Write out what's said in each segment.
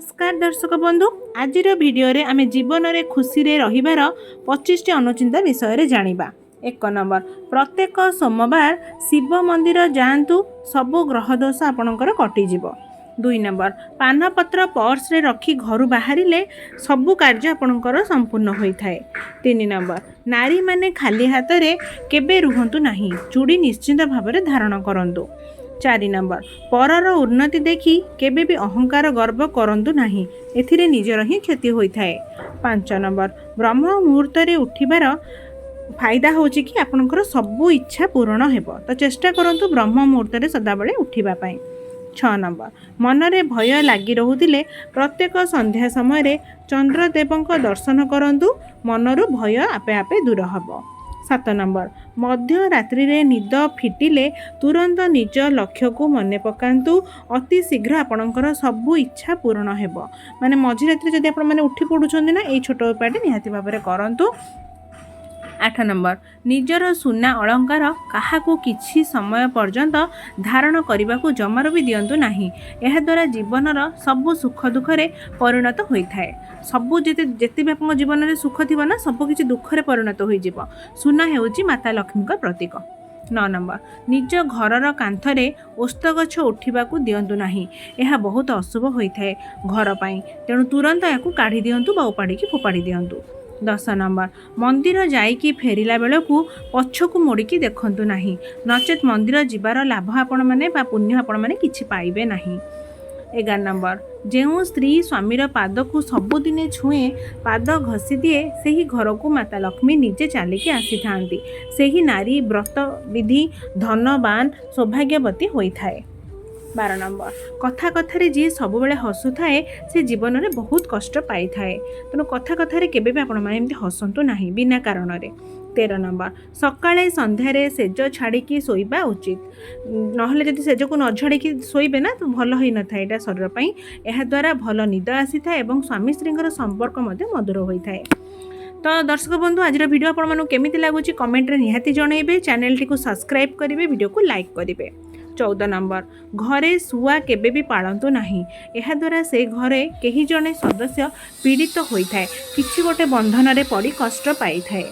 ନମସ୍କାର ଦର୍ଶକ ବନ୍ଧୁ, ଆଜିର ଭିଡ଼ିଓରେ ଆମେ ଜୀବନରେ ଖୁସିରେ ରହିବାର 25ଟି ଅନୁଚିନ୍ତା ବିଷୟରେ ଜାଣିବା। 1 ନମ୍ବର, ପ୍ରତ୍ୟେକ ସୋମବାର ଶିବ ମନ୍ଦିର ଯାଆନ୍ତୁ, ସବୁ ଗ୍ରହ ଦୋଷ ଆପଣଙ୍କର କଟିଯିବ। 2 ନମ୍ବର, ପାନପତ୍ର ପର୍ସରେ ରଖି ଘରୁ ବାହାରିଲେ ସବୁ କାର୍ଯ୍ୟ ଆପଣଙ୍କର ସମ୍ପୂର୍ଣ୍ଣ ହୋଇଥାଏ। 3 ନମ୍ବର, ନାରୀମାନେ ଖାଲି ହାତରେ କେବେ ରୁହନ୍ତୁ ନାହିଁ, ଚୁଡ଼ି ନିଶ୍ଚିତ ଭାବରେ ଧାରଣ କରନ୍ତୁ। 4 ନମ୍ବର, ପରର ଉନ୍ନତି ଦେଖି କେବେ ବି ଅହଙ୍କାର ଗର୍ବ କରନ୍ତୁ ନାହିଁ, ଏଥିରେ ନିଜର ହିଁ କ୍ଷତି ହୋଇଥାଏ। 5 ନମ୍ବର, ବ୍ରହ୍ମ ମୁହୂର୍ତ୍ତରେ ଉଠିବାର ଫାଇଦା ହେଉଛି କି ଆପଣଙ୍କର ସବୁ ଇଚ୍ଛା ପୂରଣ ହେବ। ତ ଚେଷ୍ଟା କରନ୍ତୁ ବ୍ରହ୍ମ ମୁହୂର୍ତ୍ତରେ ସଦାବେଳେ ଉଠିବା ପାଇଁ। 6 ନମ୍ବର, ମନରେ ଭୟ ଲାଗି ରହୁଥିଲେ ପ୍ରତ୍ୟେକ ସନ୍ଧ୍ୟା ସମୟରେ ଚନ୍ଦ୍ରଦେବଙ୍କ ଦର୍ଶନ କରନ୍ତୁ, ମନରୁ ଭୟ ଆପେ ଆପେ ଦୂର ହେବ। 7 ନମ୍ବର, ମଧ୍ୟରାତ୍ରିରେ ନିଦ ଫିଟିଲେ ତୁରନ୍ତ ନିଜ ଲକ୍ଷ୍ୟକୁ ମନେ ପକାନ୍ତୁ, ଅତି ଶୀଘ୍ର ଆପଣଙ୍କର ସବୁ ଇଚ୍ଛା ପୂରଣ ହେବ। ମାନେ ମଝିରାତିରେ ଯଦି ଆପଣମାନେ ଉଠି ପଡ଼ୁଛନ୍ତି ନା, ଏଇ ଛୋଟ ଉପାୟଟି ନିହାତି ଭାବରେ କରନ୍ତୁ। 8 ନମ୍ବର, ନିଜର ସୁନା ଅଳଙ୍କାର କାହାକୁ କିଛି ସମୟ ପର୍ଯ୍ୟନ୍ତ ଧାରଣ କରିବାକୁ ଜମାରୁ ବି ଦିଅନ୍ତୁ ନାହିଁ। ଏହାଦ୍ୱାରା ଜୀବନର ସବୁ ସୁଖ ଦୁଃଖରେ ପରିଣତ ହୋଇଥାଏ। ସବୁ ଯେତେ ଯେତେ ବି ଆପଣଙ୍କ ଜୀବନରେ ସୁଖ ଥିବ ନା, ସବୁ କିଛି ଦୁଃଖରେ ପରିଣତ ହୋଇଯିବ। ସୁନା ହେଉଛି ମାତା ଲକ୍ଷ୍ମୀଙ୍କ ପ୍ରତୀକ। 9 ନମ୍ବର, ନିଜ ଘରର କାନ୍ଥରେ ଓସ୍ତ ଗଛ ଉଠିବାକୁ ଦିଅନ୍ତୁ ନାହିଁ। ଏହା ବହୁତ ଅଶୁଭ ହୋଇଥାଏ ଘର ପାଇଁ, ତେଣୁ ତୁରନ୍ତ ଏହାକୁ କାଢ଼ି ଦିଅନ୍ତୁ ବା ଉପାଡ଼ିକି ଫୋପାଡ଼ି ଦିଅନ୍ତୁ। 10 ନମ୍ବର, ମନ୍ଦିର ଯାଇକି ଫେରିଲା ବେଳକୁ ପଛକୁ ମୋଡ଼ିକି ଦେଖନ୍ତୁ ନାହିଁ, ନଚେତ୍ ମନ୍ଦିର ଯିବାର ଲାଭ ଆପଣମାନେ ବା ପୁଣ୍ୟ ଆପଣମାନେ କିଛି ପାଇବେ ନାହିଁ। 11 ନମ୍ବର, ଯେଉଁ ସ୍ତ୍ରୀ ସ୍ୱାମୀର ପାଦକୁ ସବୁଦିନେ ଛୁଏଁ, ପାଦ ଘଷି ଦିଏ, ସେହି ଘରକୁ ମାତା ଲକ୍ଷ୍ମୀ ନିଜେ ଚାଲିକି ଆସିଥାନ୍ତି। ସେହି ନାରୀ ବ୍ରତ ବିଧି ଧନବାନ ସୌଭାଗ୍ୟବତୀ ହୋଇଥାଏ। 12 ନମ୍ବର, କଥା କଥାରେ ଯିଏ ସବୁବେଳେ ହସୁଥାଏ, ସେ ଜୀବନରେ ବହୁତ କଷ୍ଟ ପାଇଥାଏ। ତେଣୁ କଥା କଥାରେ କେବେ ବି ଆପଣମାନେ ଏମିତି ହସନ୍ତୁ ନାହିଁ ବିନା କାରଣରେ। 13 ନମ୍ବର, ସକାଳେ ସନ୍ଧ୍ୟାରେ ଶେଜ ଛାଡ଼ିକି ଶୋଇବା ଉଚିତ। ନହେଲେ ଯଦି ଶେଜକୁ ନ ଝାଡ଼ିକି ଶୋଇବେ ନା, ତ ଭଲ ହୋଇନଥାଏ ଏଇଟା ଶରୀର ପାଇଁ। ଏହାଦ୍ୱାରା ଭଲ ନିଦ ଆସିଥାଏ ଏବଂ ସ୍ୱାମୀ ସ୍ତ୍ରୀଙ୍କର ସମ୍ପର୍କ ମଧ୍ୟ ମଧୁର ହୋଇଥାଏ। ତ ଦର୍ଶକ ବନ୍ଧୁ, ଆଜିର ଭିଡ଼ିଓ ଆପଣମାନଙ୍କୁ କେମିତି ଲାଗୁଛି, କମେଣ୍ଟରେ ନିହାତି ଜଣାଇବେ। ଚ୍ୟାନେଲଟିକୁ ସବସ୍କ୍ରାଇବ୍ କରିବେ, ଭିଡ଼ିଓକୁ ଲାଇକ୍ କରିବେ। 14 ନମ୍ବର, ଘରେ ଶୁଆ କେବେ ବି ପାଳନ୍ତୁ ନାହିଁ। ଏହାଦ୍ୱାରା ସେ ଘରେ କେହି ଜଣେ ସଦସ୍ୟ ପୀଡ଼ିତ ହୋଇଥାଏ, କିଛି ଗୋଟେ ବନ୍ଧନରେ ପଡ଼ି କଷ୍ଟ ପାଇଥାଏ।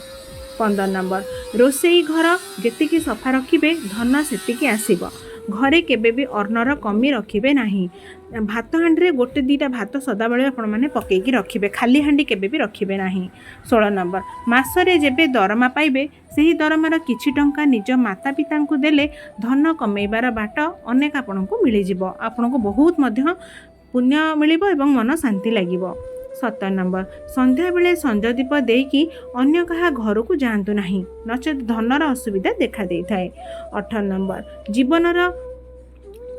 15 ନମ୍ବର, ରୋଷେଇ ଘର ଯେତିକି ସଫା ରଖିବେ, ଧନ ସେତିକି ଆସିବ। ଘରେ କେବେ ବି ଅନ୍ନର କମି ରଖିବେ ନାହିଁ। ଭାତ ହାଣ୍ଡିରେ ଗୋଟେ ଦୁଇଟା ଭାତ ସଦାବେଳେ ଆପଣମାନେ ପକେଇକି ରଖିବେ, ଖାଲି ହାଣ୍ଡି କେବେ ବି ରଖିବେ ନାହିଁ। 16 ନମ୍ବର, ମାସରେ ଯେବେ ଦରମା ପାଇବେ, ସେହି ଦରମାର କିଛି ଟଙ୍କା ନିଜ ମାତା ପିତାଙ୍କୁ ଦେଲେ ଧନ କମେଇବାର ବାଟ ଅନେକ ଆପଣଙ୍କୁ ମିଳିଯିବ। ଆପଣଙ୍କୁ ବହୁତ ମଧ୍ୟ ପୁଣ୍ୟ ମିଳିବ ଏବଂ ମନ ଶାନ୍ତି ଲାଗିବ। 17 ନମ୍ବର, ସନ୍ଧ୍ୟାବେଳେ ସଞ୍ଜ ଦୀପ ଦେଇକି ଅନ୍ୟ କାହା ଘରକୁ ଯାଆନ୍ତୁ ନାହିଁ, ନଚେତ୍ ଧନର ଅସୁବିଧା ଦେଖା ଦେଇଥାଏ। 18 ନମ୍ବର, ଜୀବନର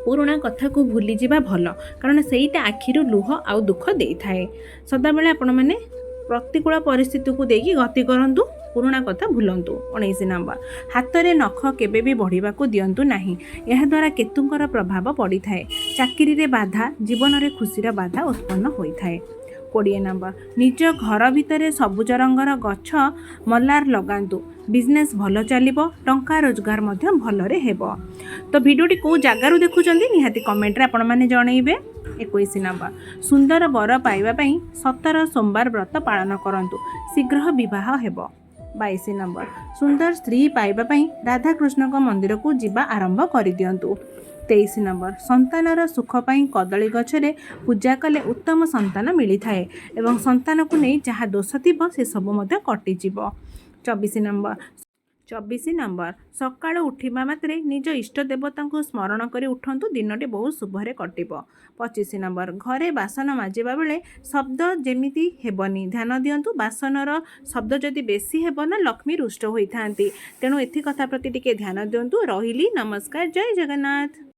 ପୁରୁଣା କଥାକୁ ଭୁଲିଯିବା ଭଲ, କାରଣ ସେଇଟା ଆଖିରୁ ଲୁହ ଆଉ ଦୁଃଖ ଦେଇଥାଏ। ସଦାବେଳେ ଆପଣମାନେ ପ୍ରତିକୂଳ ପରିସ୍ଥିତିକୁ ଦେଇକି ଗତି କରନ୍ତୁ, ପୁରୁଣା କଥା ଭୁଲନ୍ତୁ। 19 ନମ୍ବର, ହାତରେ ନଖ କେବେ ବି ବଢ଼ିବାକୁ ଦିଅନ୍ତୁ ନାହିଁ। ଏହାଦ୍ୱାରା କେତୁଙ୍କର ପ୍ରଭାବ ପଡ଼ିଥାଏ, ଚାକିରିରେ ବାଧା, ଜୀବନରେ ଖୁସିର ବାଧା ଉତ୍ପନ୍ନ ହୋଇଥାଏ। 20 ନମ୍ବର, ନିଜ ଘର ଭିତରେ ସବୁଜ ରଙ୍ଗର ଗଛ ମଲ୍ଲାର ଲଗାନ୍ତୁ, ବିଜନେସ୍ ଭଲ ଚାଲିବ, ଟଙ୍କା ରୋଜଗାର ମଧ୍ୟ ଭଲରେ ହେବ। ତ ଭିଡ଼ିଓଟି କେଉଁ ଜାଗାରୁ ଦେଖୁଛନ୍ତି, ନିହାତି କମେଣ୍ଟରେ ଆପଣମାନେ ଜଣାଇବେ। 21 ନମ୍ବର, ସୁନ୍ଦର ବର ପାଇବା ପାଇଁ 17 ସୋମବାର ବ୍ରତ ପାଳନ କରନ୍ତୁ, ଶୀଘ୍ର ବିବାହ ହେବ। 22 ନମ୍ବର, ସୁନ୍ଦର ସ୍ତ୍ରୀ ପାଇବା ପାଇଁ ରାଧାକୃଷ୍ଣଙ୍କ ମନ୍ଦିରକୁ ଯିବା ଆରମ୍ଭ କରିଦିଅନ୍ତୁ। 23 ନମ୍ବର, ସନ୍ତାନର ସୁଖ ପାଇଁ କଦଳୀ ଗଛରେ ପୂଜା କଲେ ଉତ୍ତମ ସନ୍ତାନ ମିଳିଥାଏ ଏବଂ ସନ୍ତାନକୁ ନେଇ ଯାହା ଦୋଷ ଥିବ, ସେସବୁ ମଧ୍ୟ କଟିଯିବ। 24 ନମ୍ବର, ସକାଳୁ ଉଠିବା ମାତ୍ରେ ନିଜ ଇଷ୍ଟ ଦେବତାଙ୍କୁ ସ୍ମରଣ କରି ଉଠନ୍ତୁ, ଦିନଟି ବହୁତ ଶୁଭରେ କଟିବ। 25 ନମ୍ବର, ଘରେ ବାସନ ମାଜିବା ବେଳେ ଶବ୍ଦ ଯେମିତି ହେବନି, ଧ୍ୟାନ ଦିଅନ୍ତୁ। ବାସନର ଶବ୍ଦ ଯଦି ବେଶୀ ହେବ ନା, ଲକ୍ଷ୍ମୀ ରୁଷ୍ଟ ହୋଇଥାନ୍ତି। ତେଣୁ ଏଥି କଥା ପ୍ରତି ଟିକେ ଧ୍ୟାନ ଦିଅନ୍ତୁ। ରହିଲି, ନମସ୍କାର, ଜୟ ଜଗନ୍ନାଥ।